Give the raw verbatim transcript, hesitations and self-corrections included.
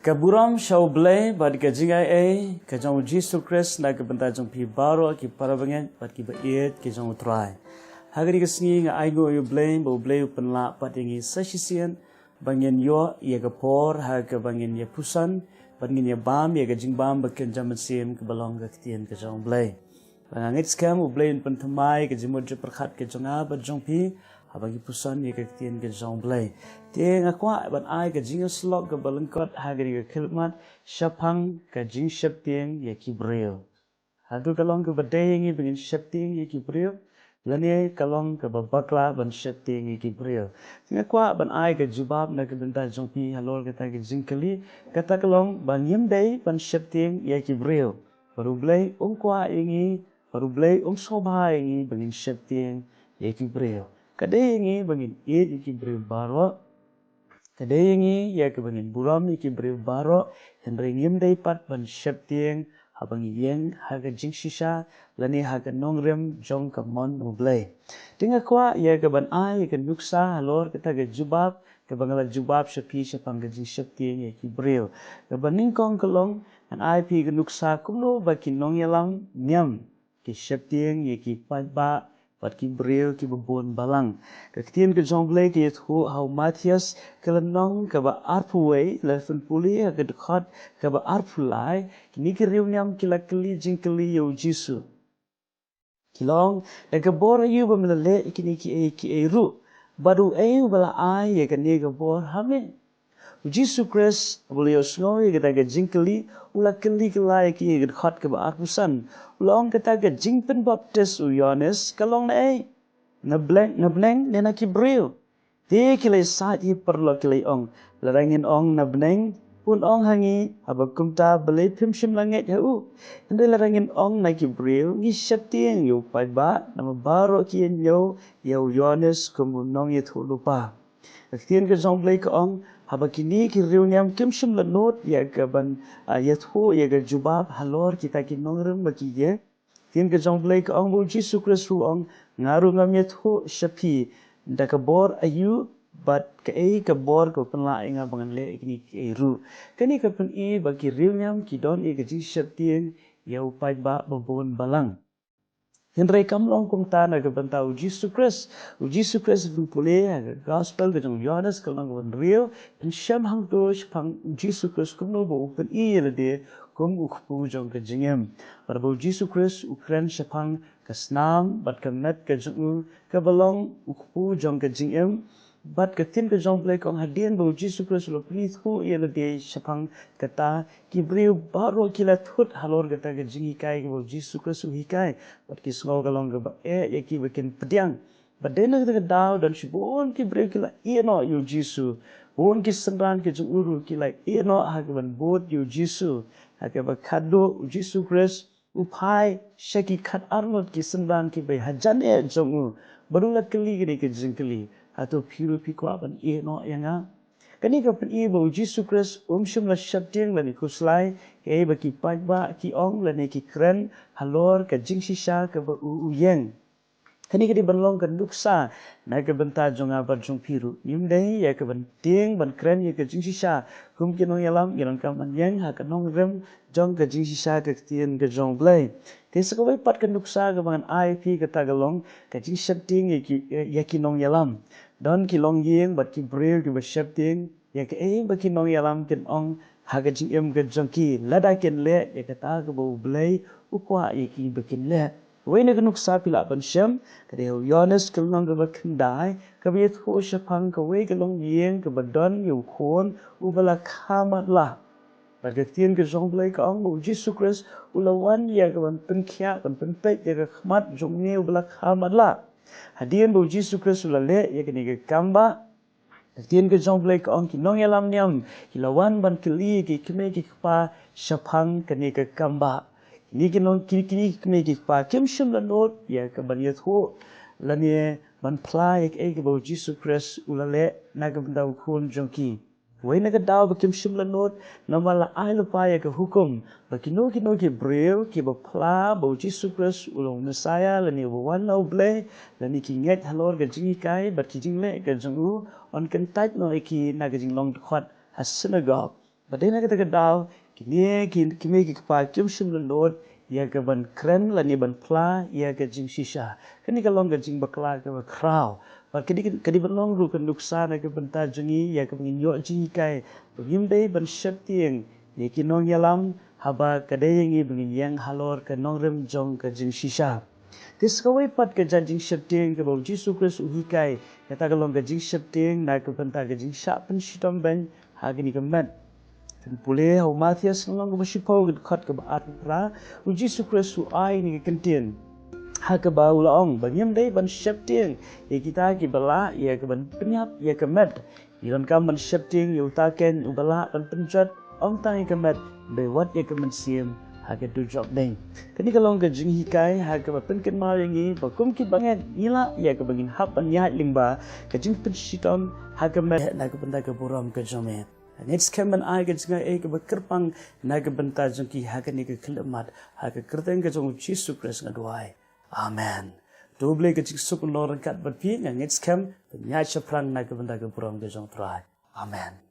Ka burom sha U Blei bad ka jingaiei ka jong U Jisu Khrist na ka bynta jong phi baroh ki para bangeit bad ki ba ïeit ki jong U Trai. Ha kane ka sngi nga ainguh ïa U Blei ba U Blei u pynlah pat ïa ngi sa shisien ba ngin ïoh ïa ka por ha kaba ngin ïa puson bad ngin ïa bam ïa ka jingbam ba kynja mynsiem kaba long ka ktien ka jong U Blei. Ba nga ngeit skhem U Blei un pynthymmai ka jingmut jingpyrkhat ka jong nga bad jong phi haba ngi puson ïa ka ktien ka jong U Blei. Te nga kwah ban ai ka jingïasyllok kaba lyngkot ha kane ka khlieh mat shaphang ka jingsheptieng ïa ki briew. Hato ka long kaba dei ïa ngi ba ngin sheptieng ïa ki briew lane ka long kaba bakla ban sheptieng ïa ki briew? Te nga kwah ban ai ka jubab na ka bynta jong phi halor kata ka jingkylli. Kata ka long ba ngim dei ban sheptieng ïa ki briew. Bad U Blei um kwah ïa ngi, bad U Blei um sngewbha ïa ngi ba ngin sheptieng ïa ki briew. Ka dei ïa ngi ba ngin ïeit ïa ki briew baroh. Ka dei ïa ngi ïa kaba ngin burom ïa ki briew baroh, hynrei ngim dei pat ban sheptieng haba ngi ïeng ha ka jingshisha lane ha ka nongrim jong ka mon U Blei. Te nga kwah ïa kaban ai ïa ka nuksa halor kata ka jubab kaba nga la jubab sha phi shaphang ka jingsheptieng ïa ki briew. Kaba nyngkong ka long, ngan ai phi ka nuksa kumno ba ki nongïalam niam ki sheptieng ïa ki paidbah bad ki briew kiba bun balang. Ka ktien ka jong U Blei ka ïathuh ha u Mathaios ka lynnong kaba arphew wei, la pynpule ha ka dkhot kaba arphew lai, kine ki riewniam ki la kylli jingkylli ïa U Jisu. Ki la ong, da ka bor aïu ba me la leh ïa kine kiei kiei ruh, bad uei uba la ai ïa kane ka bor ha me? U Jisu Khrist uba la ïohsngew ïa kata ka jingkylli, u la kylli kylla ïa ki ha ka dkhot kaba arphew san. U la ong, kata ka jingpynbaptis u Ïoannis ka long naei? Na bneng, na bneng ne na ki briew? Te ki la ïasaid hi paralok ki la ïa ong, lada ngin ong na bneng, un ong ha ngi, haba kumta balei phim shym la ngeit ha u? Hynrei lada ngin ong na ki briew, ngi sheptieng ïa u paidbah, namar baroh ki ïa ñiew ïa u Ïoannis kum u nongïathuhlypa. Ka ktien ka jong U Blei ka ong, haba kine ki riewniam kim shym la nud ïa kaban, ah, ïathuh ïa ka jubab halor kita ki nongrim ba ki ïeng. Ka ktien ka jong U Blei ka ong, ba u Jisu Khrist ruh u ong, nga ruh ngam ïathuh sha phi da ka bor aïu bad kaei ka bor kaba pynlah ïa nga ba ngan leh ïa kine kiei ruh. Kane ka pyni ba ki riewniam ki don ïa ka jingsheptieng ïa u paidbah ba bun balang. Hynrei kam long kumta na ka bynta u Jisu Khrist. U Jisu Khrist, phin pule ha ka gospel ka jong u Ïoannis ka lynnong kaba hynriew, phin shem hangto shaphang u Jisu Khrist kumno ba u pyni ïa lade kum u kpu jong ka jingim. Bad ba u Jisu Khrist u kren shaphang ka snam bad ka met ka jong u kaba long u kpu jong ka jingim. Bad ka ktien ka jong U Blei ka ong, hadien ba u Jisu Khrist u la pynithuh ïa lade shaphang kata, ki briew baroh ki la thut halor kata ka jinghikai kaba u Jisu Khrist u hikai. Bad ki sngew ka long kaba eh ïa ki ba kin pdiang. Bad dei na kata ka daw don shibun ki briew ki la ïeh noh ïa u Jisu. Bun ki synran ki jong u ruh ki la ïeh noh ha kaban bud ïa u Jisu. Ha kaba khadduh u Jisu Khrist u phai sha ki khatar ngut ki synran kiba ïeit hajan eh jong u, bad u la kylli kane ka jingkylli, hato phi ruh phi kwah ban ïeh noh ïa nga? Kane ka pyni ba u Jisu Khrist um shym la sheptieng lane khuslai kaei ba ki paidbah ki ong lane ki kren halor ka jingshisha kaba u u ïeng. Kane ka dei ban long ka nuksa na ka bynta jong nga bad jong phi ruh. Ngim dei ïa kaban tieng ban kren ïa ka jingshisha kum ki nongïalam, ngi donkam ban ïeng ha ka nongrim jong ka jingshisha ka ktien ka jong U Blei. Te sa kawei pat ka nuksa kaba ngan ai ïa phi kata ka long ka jingsheptieng ïa ki, ïa ki nongïalam. Don ki longïing bad ki briew kiba sheptieng ïa kaei ba ki nongïalam kin ong ha ka jingim ka jong ki lada kin leh ïa kata kaba U Blei u kwah ïa ki ba kin leh. Kawei na ka nuksa phi lah ban shem ka dei ha u Ïoannis ka lynnong kaba khyndai, kaba ïathuh shaphang kawei ka longïing kaba don ïa u khun uba la kha matlah. Bad ka ktien ka jong U Blei ka ong ba u Jisu Khrist u la wan ïa kaban pynkhiah, ban pynpeit ïa ka khmat jong une uba la kha matlah. Hadien ba u Jisu Khrist u la leh ïa kane ka kam ba Ka ktien ka jong U Blei ka ong, ki nongïalam niam ki la wan ban kylli ki kmie ki kpa shaphang kane ka kam ba. Kine ki nong, kine, kine ki kmie ki kpa kim shym la nud ïa kaban ïathuh lane ban phla ïa kaei kaba u Jisu Khrist u la leh na ka bynta u khun jong ki. Wei na ka daw ba kim shym la nud, namar la ai lypa ïa ka hukum ba kino kino ki briew kiba phla ba u Jisu Khrist u long u Messaïah lane uba wan na U Blei, lane ki ngeit halor ka jinghikai bad ki jingleh ka jong u, yn kyntait noh ïa ki na ka jinglong dkhot ha synagog. Bad dei na kata ka daw, kine ki kmie ki kpa kim shym la nud ïa ka ban kren lane ban phla ïa ka jingshisha. Kane ka long ka jingbakla kaba khraw. Bad ka dei, ka dei ban long ruh ka nuksa na ka bynta jong ngi ïa kaba ngin ïoh jinghikai ba ngim dei ban sheptieng ïa ki nongïalam, haba ka dei ïa ngi ba ngin ïeng halor ka nongrim jong ka jingshisha. Te sa kawei pat ka jait jingsheptieng kaba u Jisu Khrist u hikai, kata ka long ka jingsheptieng na ka bynta ka jingshah pynshitom beiñ ha kane ka met. Kan pule ha u Mathaios ka lynnong kaba shiphew, ka dkhot kaba arphew phra, u Jisu Khrist u ai ïa kane ka kyntien ha kaba u la ong ba ngim dei ban sheptieng ïa kita kiba lah ïa ka ban pynïap ïa ka met. Ngi donkam ban sheptieng ïa uta ken uba lah ban pynjot ym tang ïa ka met, hynrei wat ïa ka mynsiem ha ka dujok ding. Kane ka long ka jinghikai ha kaba pynkynmaw ïa ngi ba kum ki bangeit ngi lah ïa kaba ngin hap ban ïaid lyngba ka jingpynshitom ha ka met na ka bynta ka burom ka jong me. Ngeit skhem ban ai ka jingai ei kaba kyrpang na ka bynta jong ki ha kane ka khyllipmat, ha ka kyrteng ka jong u Jisu Khrist nga duwai. Amen. To U Blei ka jingsuk un long ryngkat bad phi, nga ngeit skhem ban ïaid shaphrang na ka bynta ka burom ka jong U Trai. Amen.